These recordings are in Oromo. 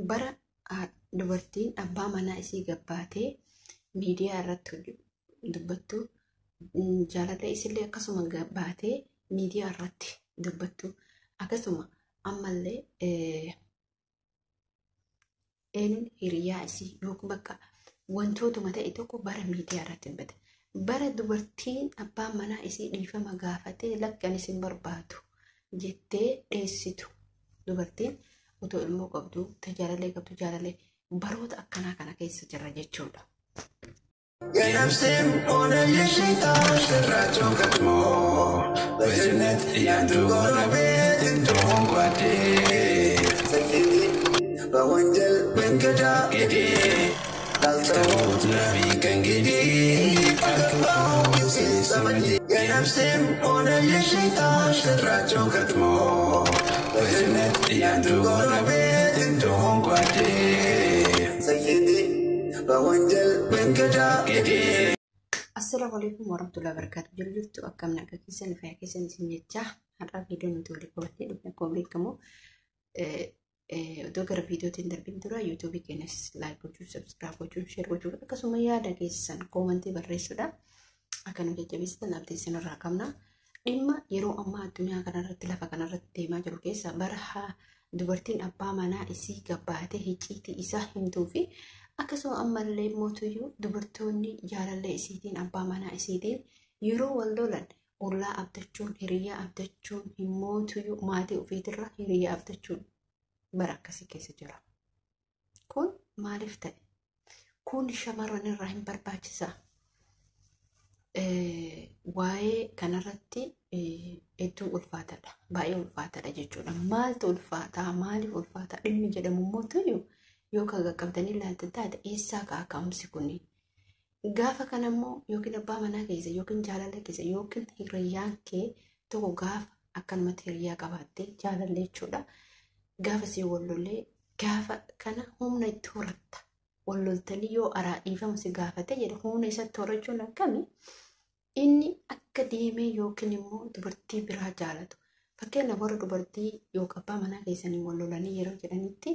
Bara dubartiin abbaa manaa isii gabbaatee miidiyaa irratti dubbattu, jaalallee isillee akkasuma gabbaatee miidiyaa irratti dubbattu, akkasuma ammallee eenyuun hiriyaa isii yookiin bakka wantootuma ta'e tokko bara miidiyaa irratti dubbata. Bara dubartiin abbaa manaa isii dhiifama gaafatee lakki ani isin barbaadu jettee dheessitu, dubartiin otoo ilmoo qabdu, tajaalallee qabdu, jaalallee baroota akkanaa kana keessa jirra jechuudha. የነፍሴም ሆነ የሸይጣን ሸራቸው ቀድሞ በጀነት ያንቱ ጎረቤት እንደሆን ጓዴ ሰይዲ በወንጀል መንገዳገዴ ላልተውት ነቢ ከእንግዲህ አልገባው ጊዜ ዘመዴ። የነፍሴም ሆነ የሸይጣን ሸራቸው ቀድሞ በጀነት ያንቱ ጎረቤት እንደሆን ጓዴ ሰይዲ በወንጀል መንገዳገዴ። Assalaamu alaikum warahmatullahi wabarakatuh. Jiru jirtu, akkam nagaa keessan, fayyaa keessan isin jecha. Har'a viidiyoo nuti walii qabatee dhufne akkuma beekamu, iddoo gara viidiyootiin darbin dura yuutuubii keenyas like gochuun, subscribe gochuun, share gochuun, akkasuma yaada keessan koomantii barreessuudhaan akka nu jajjabeessitan abdii isinirraa qabna. Dhimma yeroo ammaa addunyaa kanarratti, lafa kanarratti deemaa jiru keessa bara dubartiin abbaa manaa isii gabbaatee hicciitii isaa himtuu fi akkasuma ammallee mootuyyuu dubartoonni jaalallee isiitiin, abbaa manaa isiitiin yeroo wal lolan ollaa abdachuun, hiriyaa abdachuun, himmootuyyuu maatii ofiitirra hiriyaa abdachuun bara akkasii keessa jira. Kun maaliif ta'e? Kun shamarran irraa hin barbaachisaa? Waa'ee kanarratti hedduu ulfaataadha. Baay'ee ulfaataadha jechuudha. Maaltu ulfaataa? Maaliif ulfaataa? Dhimmi jedhamu mootuyyuu yoo kan qaqqabdanii ilaaltan taate, eessaa ka'a ka'umsi kuni? Gaafa kanammoo yookiin abbaa manaa keessa yookiin jaalala keessa yookiin hiriyyaan kee tokko, gaafa akkanumatti hiriyyaa qabaattee, jaalallee jechuudha. Gaafa si wal lollee, gaafa kana humna itti horatta. Wal loltanii yoo araa dhiifama si gaafate jedhe, humna isatti horachuun akkami? Inni akka deemee yookiin immoo dubartii biraa jaalatu. Fakkeenyaaf, warra dubartii yookaan abbaa manaa keessanii wal lolanii yeroo jedhanitti,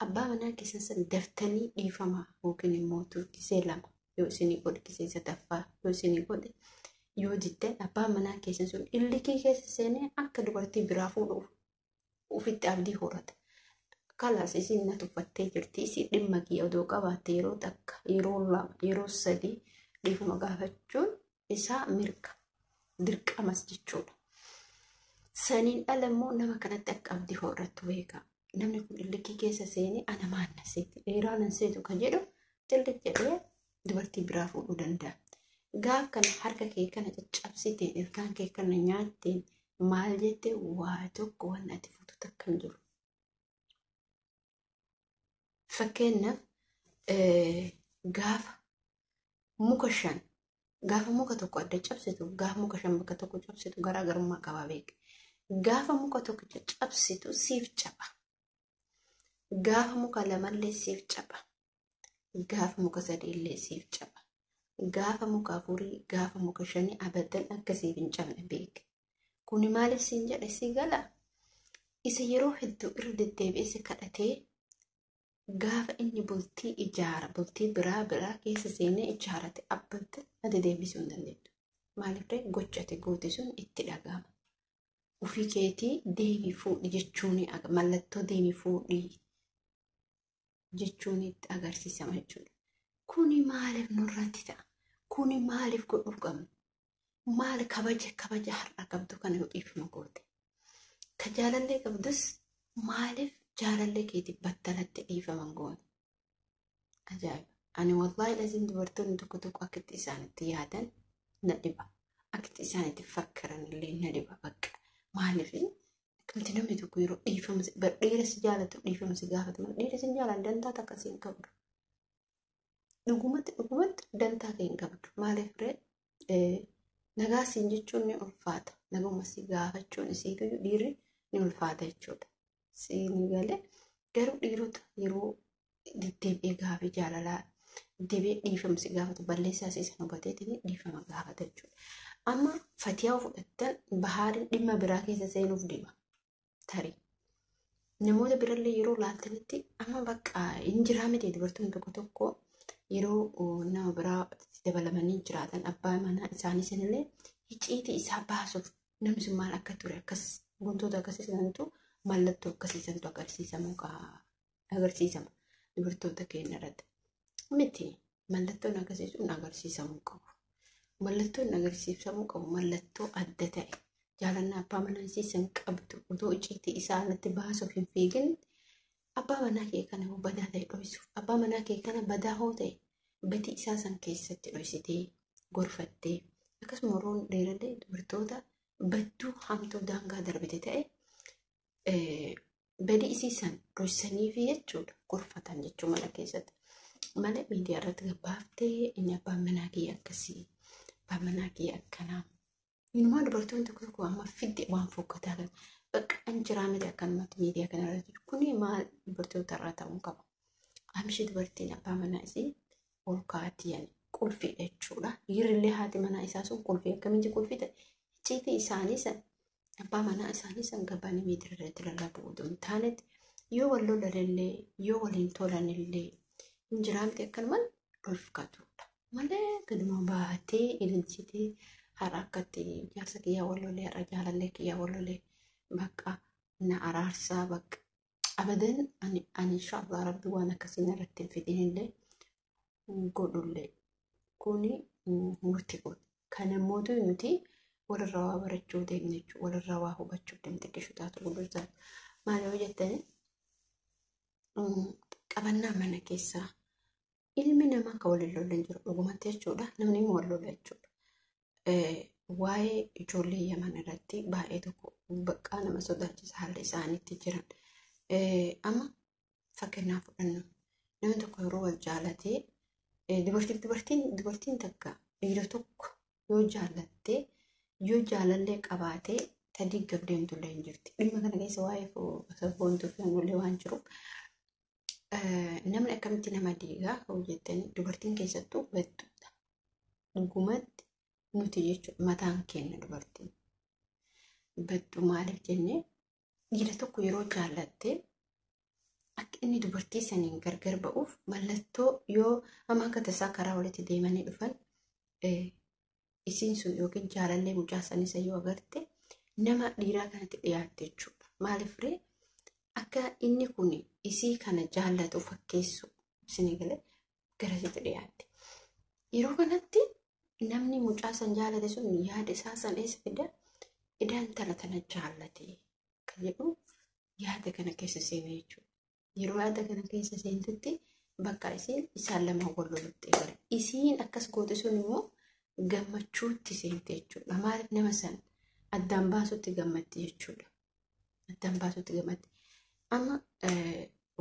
abbaa manaa keessan san daftanii dhiifama yookiin immoo gisee lama yoo isinii godhe, gisee sadaffaa yoo isinii godhe yoo jette, abbaa manaa keessan sun illikii keessa seenee akka dubartii biraa fuudhuuf ofitti abdii horata. Kalaas isin na tuffattee jirti, isin dhimma kiyya odoo qabaatte yeroo takka, yeroo lama, yeroo sadii dhiifama gaafachuun isaa mirga, dirqamas jechuudha. Saniin ala immoo nama kanatti akka abdii horattu beeka. Namni kun illikii keessa seenee ana maanna seeti, dheeraa nan seetu kan jedhu xilliq jedhee dubartii biraa fuudhuu danda'a. Gaaf kana harka kee kana caccabsiteen, ilkaan kee kana nyaatteen, maal jettee, waa tokko waan ati fuutu takka hin jiru. Fakkeenyaaf, gaafa muka shan, gaafa muka tokko adda cabsitu, gaafa muka shan bakka tokko cabsitu garaagarummaa qaba beeka. Gaafa muka tokko cabsitu siif caba. Gaafa muka lamallee siif caba. Gaafa muka sadiillee siif caba. Gaafa muka afurii, gaafa muka shanii abadan akka siif hin cabne beeka. Kuni maaliif siin jedhe, si gala? Isa yeroo hedduu irra deddeebi'ee si kadhatee, gaafa inni bultii ijaara, bultii biraa biraa keessa seenee ijaarate, abbatti ati deebisuu hin dandeettu. Maaliif ree? Gocha ati goote sun itti dhaga'ama. Ofii keetii deemii fuudhi jechuun, mallattoo deemii fuudhi jechuun itti agarsiisama jechuudha. Kuni maaliif nurratti ta'a? Kuni maaliif godhuu qabna? Maal kabaja kabaja har'a qabdu kana yoo dhiifama goote? Ka jaalallee qabdus maaliif jaalallee keetiif battalatti dhiifama hin goone? Ajaa'iba! Ani wallaahi laziin dubartoonni tokko tokko akkitti isaanitti yaadan na dhiba. Akkitti isaanitti fakkaran illee na dhiba bakka. Maaliif, akkamitti namni tokko yeroo dhiifama, dhiira si jaalatu dhiifama si gaafatu malee, dhiira si hin jaalan dantaa takka si hin qabdu. Dhugumatti dhugumatti dantaa kee hin qabdu. Maaliif ree? Nagaa siin jechuun ni ulfaata. Naguma si gaafachuun isiitu dhiirri ni ulfaata jechuudha. Siin galee, garuu dhiirota yeroo deddeebi'ee gaafii jaalalaa deebi'ee dhiifama si gaafatu, balleessaa si san hubateetiin dhiifama gaafata jechuudha. Amma Fatiyaa fudhattan, Bahaariin dhimma biraa keessa seenuuf deema. Tarii. Namoota birallee yeroo laaltanitti amma bakka hin jiraa miti dubartoonni tokko tokko yeroo nama biraa dabalamanii jiraatan abbaa manaa isaanii sanillee icciitii isaa baasuuf namni sun maal akka ture akkas wantoota akkasii santu mallattoo akkasii santu agarsiisama dubartoota keenya irratti. Miti mallattoon akkasii sun agarsiisamuu qabu. Mallattoon agarsiisamuu qabu mallattoo adda ta'e. Jaalannaa abbaa manaa isii san qabdu otoo icciitii isaa alatti baasuuf hin fiigin abbaa manaa kee kana hoo badaa ta'e dhoysuuf abbaa manaa kee kana badaa hoo ta'e badii isaa san keessatti dhoysitee gorfattee akkasuma yeroo dheerallee dubartoota badduu hamtuu daangaa darbite ta'e badii isii san dhoysanii fi jechuudha gorfatan jechuu mana keessatti. Malee miidiyaa irratti gabbaaftee inni abbaan manaa kiyya akkasii abbaan manaa kiyya akkanaa. Inumaa dubartoonni tokko tokko amma fidde waan fokkataa kana bakka an jiraa miti akkanumatti miidiyaa kana irratti kuni maal dubartoota irraa ta'uu qaba. Amshi dubartiin abbaa manaa isii ol kaa'atti yani qulfiidha jechuudha. Dhiirrillee haati manaa isaa sun qulfii akkamitti qulfii ta'e icciitii isaanii san abbaa manaa isaanii san gabanii miidiyaa irratti lallabuu otoo hin taanetti yoo wal lolanillee yoo waliin tolanillee hin jiraa miti akkanumaan dhorkatudha. Malee gaduma baatee ililchitee har'a akkatti jaarsa kiyyaa wal lolee har'a jaalallee kiyyaa wal lolee bakka na araarsaa bakka abadan ani inshaallah rabbi waan akkasii irratti hin fidinillee godhullee kuni murtii godhu. Kan immoo nuti walirraa waa barachuu deemne jechuudha. Walirraa waa hubachuu deemne xiqqishu taatu gudduu taatu. Maal yoo jettani qabannaa mana keessaa ilmi namaa akka waliin lolle hin jiru dhugumatti jechuudha. Namni immoo wal lola jechuudha. Waa'ee ijoollee Yaman irratti baay'ee tokko baqqaa nama sodaachisa haalli isaaniitti jiran. Amma fakkeenyaaf fudhannu namni tokko yeroo wal jaalatee dubartiin takka dhiira tokko yoo jaalattee yoo jaalallee qabaatee tadii gabdeemtullee hin jirti. Dhimma kana keessa waa'ee sabboontuu fi hanullee waan jiruuf namni akkamitti nama diigaa hojjettanii dubartiin keessattuu battuudha. Dhugumatti nuti jechuudha mataan keenya dubartiin. Battuu maaliif jennee dhiira tokko yeroo jaallattee akka inni dubartii saniin gargar ba'uuf mallattoo yoo amma akka tasaa karaa walitti deemanii dhufan isiin sun yookiin jaalallee mucaa sanis yoo agarte nama dhiiraa kanatti dhiyaatte jechuudha. Maaliif ree akka inni kun isii kana jaallatu fakkeessu isinii galee garasitti dhiyaatte. Yeroo kanatti namni mucaa san jaallate sun yaada isaa san eessa fida? Idaan tala tana jaallate kan jedhu yaada kana keessa seene jechuudha. Yeroo yaada kana keessa seentutti bakka isiin isaan lama wal lolutti eegala. Isiin akkas goote sun immoo gammachuutti seente jechuudha. Maaliif nama san addaan baasutti gammatti jechuudha. Addaan baasutti gammatti. Amma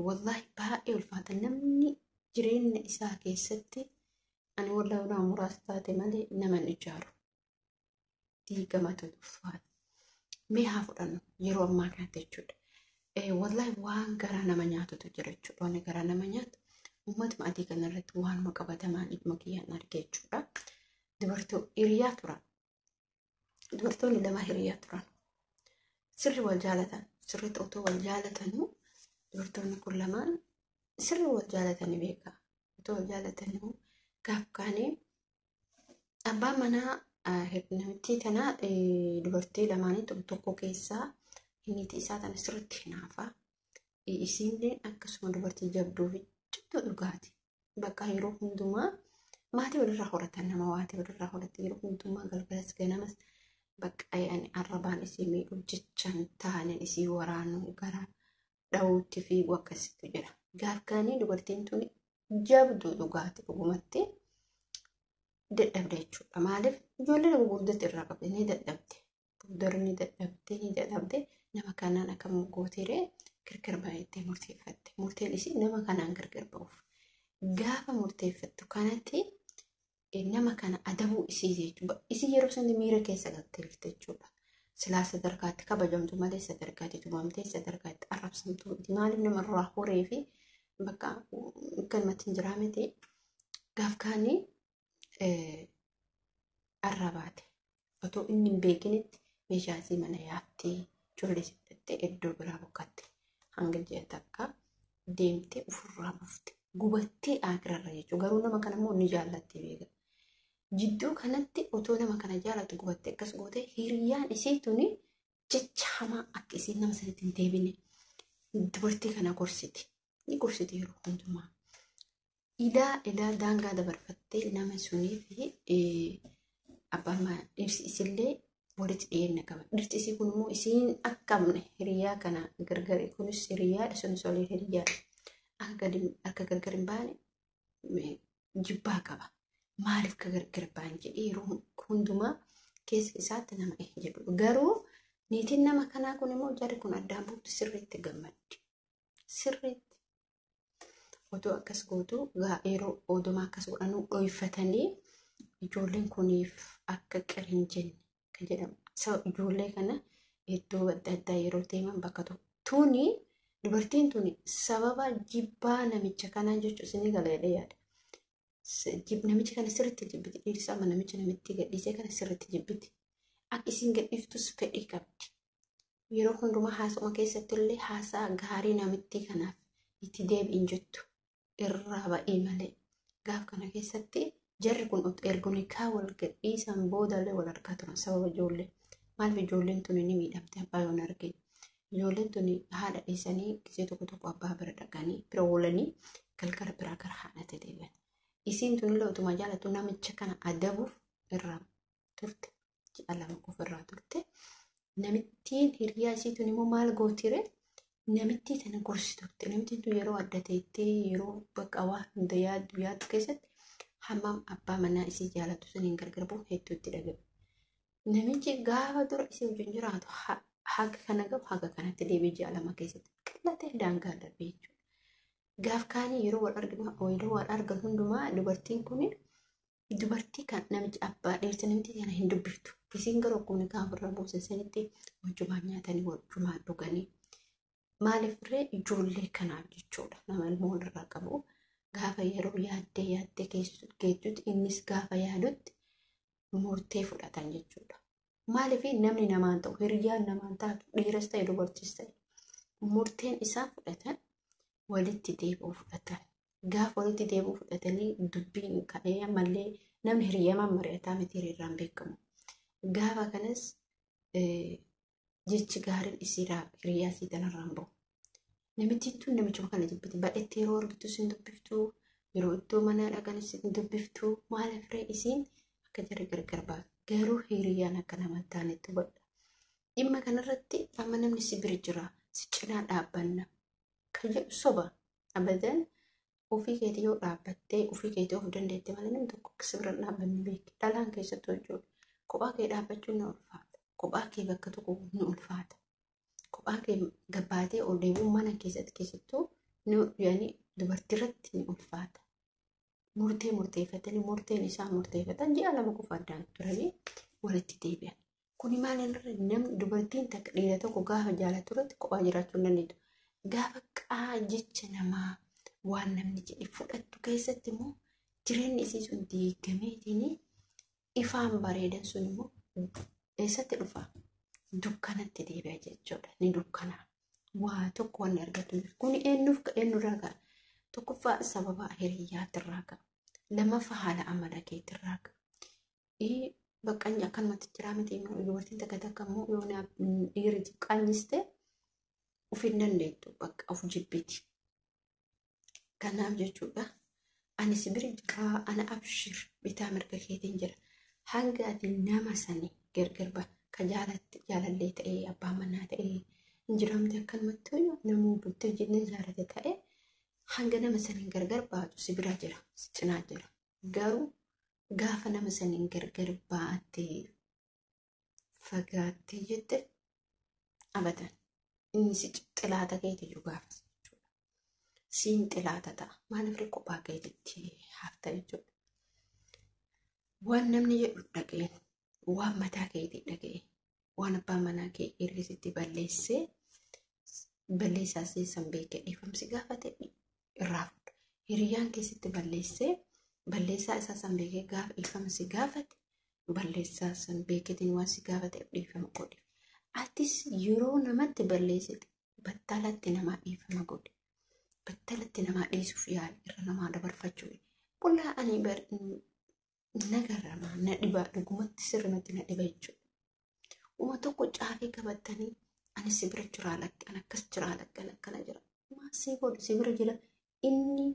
wallaahi baay'ee ulfaata namni jireenya isaa keessatti ani wallaahi nama muraasa taate malee nama hin ijaaru. Diigamatu ulfaata. Mee haa fudhannu yeroo ammaa kanatti jechuudha. Wallaahi waan garaa nama nyaatutu jira jechuudha. Waan garaa nama nyaatu uummatuma adii kanarratti waanuma qabatamaan dhimma kiyyaan arge jechuudha. Dubartoota hiriyaa turan. Dubartoonni lama hiriyaa turan. Sirri wal jaalatan. Sirriitti otoo wal jaalatanuu dubartoonni kun lamaan sirri wal jaalatanii beekaa. Otoo wal jaalatanuu gaaf kaanii abbaan manaa namittii tanaa dubartii lamaanii tokko keessaa niitii isaa tana sirriitti hinaafa. Isiinillee akkasuma dubartii jabduu fi cimtuu dhugaati. Bakka yeroo hundumaa maatii walirraa horatan nama waatii walirraa horatan yeroo hundumaa galgalas ganamas bakka ani arrabaan isii miidhuu jechaan taaneen isii waraanuu gara dhawuutti fiiguu akkasitti jira. Gaaf kaanii dubartiin tun jabduu dhugaati dhugumatti dadhabde jechuudha. Maaliif ijoollee gurguddatti irraa qabde ni dadhabde. Fuuldura ni dadhabde ni dadhabde nama kanaan akkam gootiree gargar baay'attee murteeffatte. Murteen isii nama kanaan gargar ba'uuf. Gaafa murteeffattu kanatti nama kana adabuu isii jechuudha. Isii yeroo sanatti miira keessa galtee jirti jechuudha. Silaa sadarkaatti kabajamtu malee sadarkaatti tumamtee sadarkaatti arrabsamtu miti. Maaliif namarraa horee fi bakka akkanumatti hin jiraa miti. Gaaf kaanii arrabaate. Otoo inni hin beekinitti meeshaa isii mana yaaftee ijoollee isii fudhattee iddoo biraa boqotte. Hanga ji'a takka deemtee ofirraa buufte. Gubattee akirarra jechuudha. Garuu nama kana immoo ni jaallatti beeka. Jidduu kanatti otoo nama kana jaalatu gubattee akkas goote hiriyyaan isii tuni jecha hamaa akka isiin nama sanitti hin deebine dubartii kana gorsiti. Ni gorsiti yeroo hundumaa. Ilaa daangaa dabarfattee nama sunii fi abbaan dhirsi isillee walitti dhiyeenya qaba. Dhirsi isii kun immoo isiin akkamne hiriyaa kana gargar kunis hiriyaadha sunis waliin hiriyaadha. Akka gargar hin baane jibbaa qaba. Maaliif ka gargar baan jedhee yeroo hundumaa keessa isaatti nama jedhu. Garuu niitiin nama kanaa kun immoo jarri kun addaan buutu sirriitti gammaddi. Sirriitti. Otoo akkas gootu yeroo odumaa akkas godhanuu dhoyfatanii ijoolleen kuniif akka qir hin jenne kan jedhamu. Sababa ijoollee kana iddoo adda addaa yeroo deeman bakka tokko. Tuni dubartiin tuni sababa jibbaa namicha kanaa jechuun isinii gala jedhee yaada. Namicha kana sirriitti jibbiti. Dhiirri amma namicha namitti gadhiisee kana sirriitti jibbiti. Akka isiin gadhiiftus fedhii qabdi. Yeroo hundumaa haasuma keessatti illee haasaa gaarii namitti kanaaf itti deebi'in jettu irraa ba'ee malee. Gaaf kana keessatti jarri kun erga nikaa wal gadhiisan boodallee wal argaa turan sababa ijoollee. Maaliif ijoolleen tuni ni miidhamte abbaa yoon argine. Ijoolleen tuni haadha dhiisanii gisee tokko tokko abbaa bira dhaqanii bira oolanii galgala biraa gara haadhatti deebi'an. Isiin tunillee utuma jaalatu namicha kana adabuuf irraa turte. Ji'a 2 qofa irraa turte. Namittiin hiriyaa isii tun immoo maal gootire? Namittii tana gorsi turte. Namittiin tun yeroo adda teettee yeroo bakka waa hunda yaaddu yaaddu keessatti hammam abbaa manaa isii jaalatu saniin gargar bu'uun hedduu itti dhaga'ame. Namichi gaafa dura isii wajjin jiraatu haga kana gahu haga kanatti deebi'ee ji'a 2 keessatti qillatee daangaa darbee jechuudha. Gaaf kaanii yeroo wal arginu yeroo wal argan hundumaa dubartiin kun dubartii kan namichi abbaa dhiirsa namitti kana hin dubbiftu. Isiin garuu akkuma gaafa irra buusan sanitti wajjumaan nyaatanii wajjumaan dhuganii. Maaliif irree ijoollee kanaaf jechuudha. Nama ilmoo walirraa qabu gaafa yeroo yaaddee yaaddee geettutti innis gaafa yaadutti murtee fudhatan jechuudha. Maaliif namni namaan ta'u hiriyyaan namaan taatu dhiiras ta'e dubartiis ta'e murteen isaan fudhatan walitti deebi'uu fudhatan. Gaafa walitti deebi'uu fudhatanii dubbiin ka'ee ammallee namni hiriyyamaan mari'ataa miti hiriirraan beekamu. Gaafa kanas jechi gaariin isiirraa hiriyaa isii tanarraan bahu. Namittiin tun namichuma kana jibbiti. Badhetti yeroo argitu isin dubbiftu, yeroo iddoo manaa dhaqan isin dubbiftu, maaliif ree isiin akka jarri gargar baatu. Garuu hiriyyaan akka nama hin taanetti hubadha. Dhimma kanarratti amma namni si bira jira, si cinaa dhaabbanna. Kan jedhu soba. Abadan ofii keetii yoo dhaabbattee ofii keetii of dandeette malee namni tokko akka si bira hin dhaabbanne beeki. Dhalaan keessattuu jechuudha. Kophaa kee dhaabbachuun ni ulfaata. Kophaa kee bakka tokko ni ulfaata. Kophaa kee gabbaatee ol deebi'uun mana keessatti keessattuu yaani dubartii irratti ni ulfaata. Murtee murteeffatanii murteen isaan murteeffatan ji'a 2 qofa addaan turanii walitti deebi'an. Kuni maal irra namni dubartiin takka dhiira tokko gaafa jaalatu irratti kophaa jiraachuu hin dandeettu. Gaafa qaa jecha namaa waan namni jedhe fudhattu keessatti immoo jireenyi isii sun diigameetiin ifaan bareedan sun immoo eessatti dhufa? Dukkanatti deebi'a jechuudha. Ni dukkanaa. Waa tokko wanni argatu hin jiru. Kuni eenyuuf eenyurraa ka'a? Tokkoffaa sababa hiriyyaatirraa ka'a. Lammaffaa haala amala keetirraa ka'a. Bakka inni akkanumatti jiraa miti dubartiin takka takka immoo yoo dhiirri qaanyiste of hin dandeettu bakka of jibbiti. Kanaaf jechuudha ani si bira jira ana abshir bitaa mirga keetiin jira. Hanga ati nama sanii gargar ba ka jaalallee ta'ee abbaa manaa ta'ee hin jiramte akkanumatti namuu bultee hojii jaalate ta'ee hanga nama saniin gargar baatu si bira jira si cinaa jira. Garuu gaafa nama saniin gargar baatee fagaattee jette abadan inni si xilaata keeti iyyuu gaafas jechuudha. Siin xilaata ta'a. Maaliif ree kophaa keetitti hafta jechuudha. Waan namni jedhu dhaga'een, waan mataa keetii dhaga'een, waan abbaa manaa kee ergisitti balleessee balleessaa seessan beekee dhiifamsi gaafate irraa fudha. Hiriyyaan keessatti balleessee balleessaa isaa san beekee gaafa dhiifamsi gaafate balleessaa san beekeetiin waan si gaafateef dhiifama godhi. Atis yeroo namatti balleessite Battalatti namaa dhiifama godhe. Battalatti namaa dhiisuuf yaali irra namaa dabarfachuu. Qullaa ani nagarama na dhiba dhugumatti sirrimatti na dhiba jechuudha. Uma tokko caafii qabattanii ani si bira jiraa lakki ani akkas jiraa lakki ani akkana jira. Maal si godhu si bira jira inni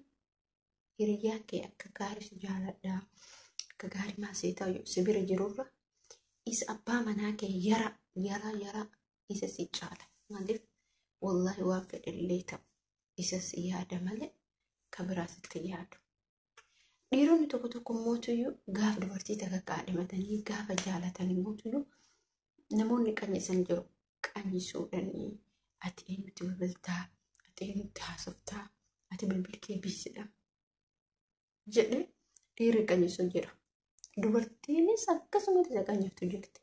hiriyaa kee akka gaarii si jaaladhaa akka gaarii maal si ta'u si bira jirurra isa abbaa manaa kee yara yara yara isa si caala. Maaliif wallaahi waan fedhellee ta'u isa si yaada malee ka biraa sitti yaadu. Dhiironni tokko tokko mootuyyuu gaafa dubartii takka qaadhimatanii gaafa jaalatanii mootuyyuu namoonni qanyisan jiru. Qanyisuudhanii ati eenyutti bilbiltaa, ati eenyutti haasoftaa, ati bilbil kee biisidha jedhee dhiirri qanyisu jira. Dubartiinis akkasumatti isa qanyiftu jirti.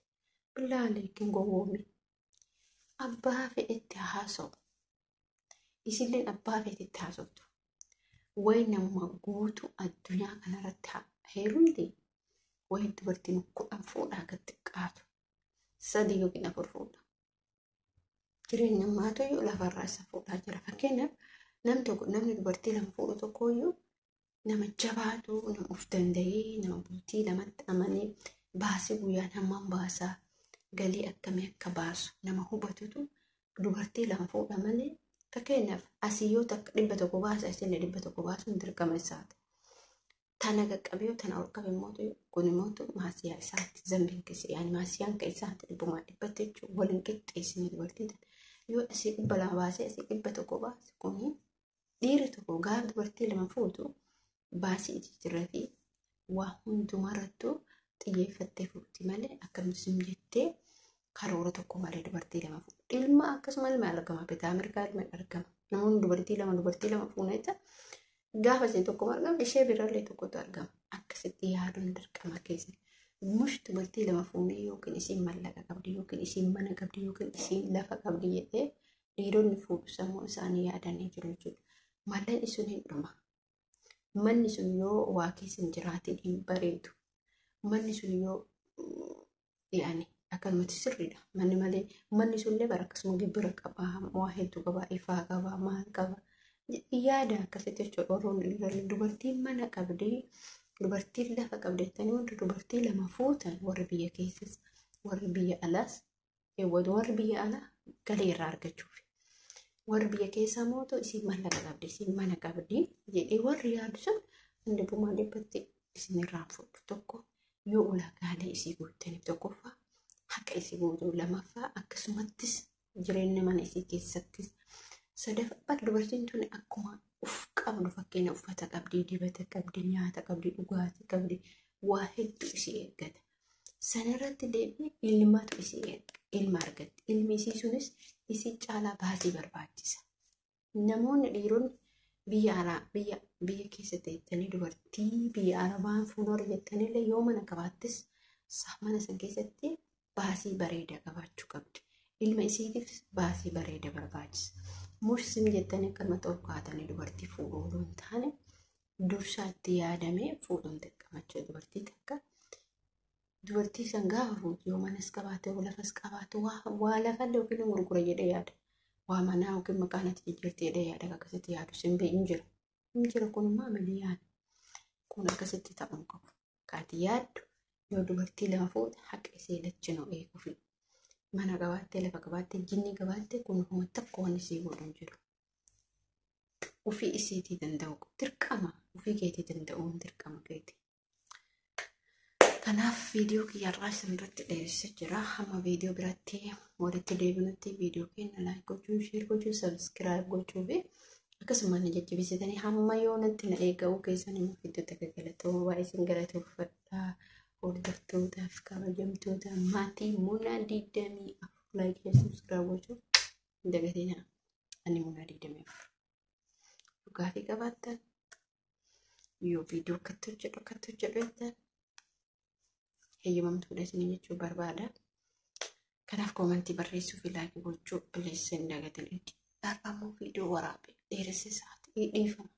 Billaalee hin gowwoomi. Abbaa fedhetti haasa'u. Isilleen abbaa feetetti haasoftu. Wayi nama guutuu addunyaa kanarratti heerumti wayi dubartiin 10 fuudhaa gad xiqqaatu. 3 yookiin 4 fuudha. Jireenya ammaatu lafarraa isa fuudhaa jira. Fakkeenyaaf namni dubartii 2 fuudhu tokkoyyuu nama jabaatu, nama of danda'ee, nama bultii lamatti amanee baasii guyyaan hammam baasaa, galii akkamii akka baasu nama hubatutu dubartii 2 fuudha malee fakkeenyaaf asii yoo takka 100 baasa isin 100 baasuun dirqama isaati. Tana qaqqabee tana ol qabe mootu kun mootu maasiyaa isaati zambiin keessa yaani maasiyaan kan isaati 100% jechuun waliin qixxeessine dubartii tana. Yoo asii 200 baasee asii 100 baase kuni dhiirri tokko gaafa dubartii 2 fuutu baasii jijjiirraa fi waa hundumarrattuu xiyyeeffattee fuuti malee akkamitti jettee karoora tokko malee dubartii 2 fuudhu. Ilma akkasuma ilma argama bitaa mirgaa ilma argama. Namoonni dubartii 2 fuuna jecha gaafa isheen tokko argama ishee birallee tokkotu argama. Akkasitti yaaduun dirqama keessa. Mush dubartii 2 fuunee yookiin isiin mallaqa qabdi yookiin isiin mana qabdi yookiin isiin lafa qabdi jedhee dhiironni fuudhu sammuu isaanii yaadanii jiru jechuudha. Mallaqni sun hin dhuma. Manni sun yoo waa keessa hin jiraatin hin bareedu. Manni sun yoo yaani akkanumatti sirriidha. Manni malee manni sunillee bara akkasuma gibbira qaba, waa hedduu qaba, ifaa qaba, maal qaba. Yaada akkasitti jechuudha. Warroonni dhiironni dubartiin mana qabdee dubartiin lafa qabdee jettanii warri dubartii 2 fuutan warri biyya keessas warri biyya alaas warri biyya alaa galii irraa argachuuf. Warri biyya keessaa mootu isiin mallaqa qabdi, isiin mana qabdi jedhee warri yaadu sun 100% isin irraa fuudhu tokko yoo ulaagaalee isii guuttaniif tokkoffaa haqa isii guutuu lamaffaa akkasumattis jireenya mana isii keessattis sadaffaa dubartiin tun akkuma uf qabdu fakkeenya uffata qabdi, dibata qabdi, nyaata qabdi, dhugaatii qabdi, waa hedduu isii eeggata. Sanarratti deebi'ee ilmatu isii eegga, ilma argatti. Ilmi isii sunis isii caalaa baasii barbaachisa. Namoonni dhiironni biyya alaa biyya keessa teettanii dubartii biyya arabaan fuudhuu jettanillee yoo mana qabaattis mana san keessatti baasii bareedaa qabaachuu qabdi. Ilma isiitiif baasii bareedaa barbaachisa. Mushsim jettanii akkanumatti ol kaatanii dubartii fuudhuu odoo hin taane dursaa itti yaadamee fuudhuun dirqama jechuudha dubartii takka. Dubartii san gaafa fuutu yoo manas qabaate yoo lafas qabaate waa lafallee yookiin gurgura jedhee yaada. Waa manaa yookiin maqaa natti jijjiirti jedhee yaada akkasitti yaadu sin bee hin jiru. Hin jiru kunimmoo amaliyaan kun akkasitti ta'uu hin qabu. Kaati yaaddu yoo dubartii 2 fuute haqa isee lachinuu eeguufi. Mana qabaattee lafa qabaattee jinni qabaattee kun homa tokko waan isii godhu hin jiru. Ofii isiitii danda'u dirqama ofii keetii danda'uun dirqama keeti. Kanaaf viidiyoo kiyya har'aa isin irratti dheeressee jira. Hamma viidiyoo biraatti walitti deebinutti viidiyoo keenya laayik gochuu, sheer gochuu, sabskiraayib gochuu fi akkasuma na jajjabeessitanii hamma yoonatti na eega'uu keessan immoo hedduutti akka galatooma baay'ee isin galateeffadha. Hordoftootaaf kabajamtoota maatii Munaa 24 laayik sheer sabskiraayib gochuu hin dagatinaa. Ani Munaa 24. Dhugaatii qabaattan yoo viidiyoo akkatti hojjedhu akkatti hojjedhu jettan heeyyamamtuudha isin jechuu barbaada. Kanaaf koomantii barreessuu fi laayikii gochuu bileessa hin dagatin. Har'a immoo viidiyoo waraabee dheeresse isaati dhiifama.